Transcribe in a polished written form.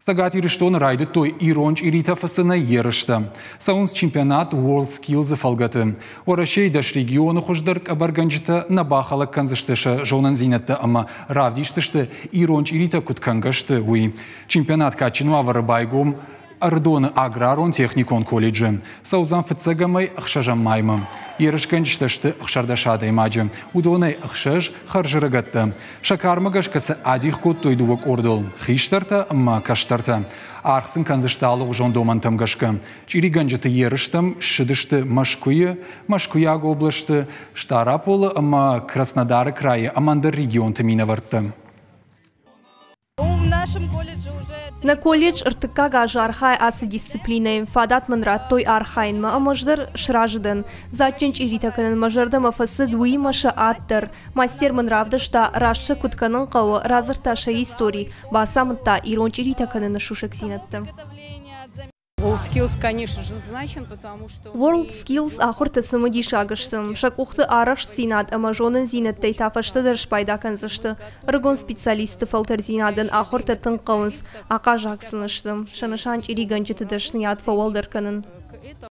Цӕгат Ирыстоны райдыдтой ирон чъиритӕ фыцыны ерыстӕ. Цӕуынц чемпионат World Skills-ы фӕлгӕты. Уӕрӕсейы 10 регионы хуыздӕр къӕбӕргӕнджытӕ нӕ бахӕлӕг кӕндзысты сӕ зонындзинӕдтӕ ӕмӕ равдисдзысты, ирон чъиритӕ куыд кӕнгӕ сты, уый. Чемпионат кадджын уавӕры байгом Ӕрыдоны аграрон-техникон колледжы. Цӕудзӕн фыццӕгӕмӕй ӕхсӕзӕм маймӕ. Ерысгӕнджытӕ сты 16 адӕймаджы. Уыдонӕй ӕхсӕз хӕрзӕрыгӕттӕ. Сӕ кармӕ гӕсгӕ сӕ адих кодтой дыууӕ къордыл – хистӕртӕ ӕмӕ кӕстӕртӕ. Аргъ сын кӕндзысты алыгъуызон домӕнтӕм гӕсгӕ. Чъиригӕнджыты ерыстӕм ссыдысты Мӕскуыйы, Мӕскуыйаг областы, Стъараполы ӕмӕ Краснодары крайы ӕмӕ ӕндӕр регионты минӕвӕрттӕ. Нӕ колледж ӕртыккаг аз архайы ацы дисциплинӕйы. Фадат мын радтой архайынмӕ ӕмӕ ӕз дӕр сразы дӕн. Дзаджджын чъиритӕ кӕнын мӕ зӕрдӕмӕ фӕцыд, уыимӕ сӕ ад дӕр. Мастер мын равдыста, раст сӕ куыд кӕнын хъӕуы, радзырдта сӕ истори, бацамыдта ирон чъиритӕ кӕныны сусӕгдзинӕдтӕ. World Skills ахуырты цымыдисаг сты. Сӕ къухты арӕхстдзинад ӕмӕ зонындзинӕдтӕй та фӕстӕдӕр спайда кӕндзысты. Ӕрыгон специалистты фӕлтӕрдзинадӕн ахуыртӕ тынг хъӕуынц, ахъаззаг сын сты. Сӕ нысан чъиригӕнджыты дӕсныйад фӕуӕлдӕр кӕнын.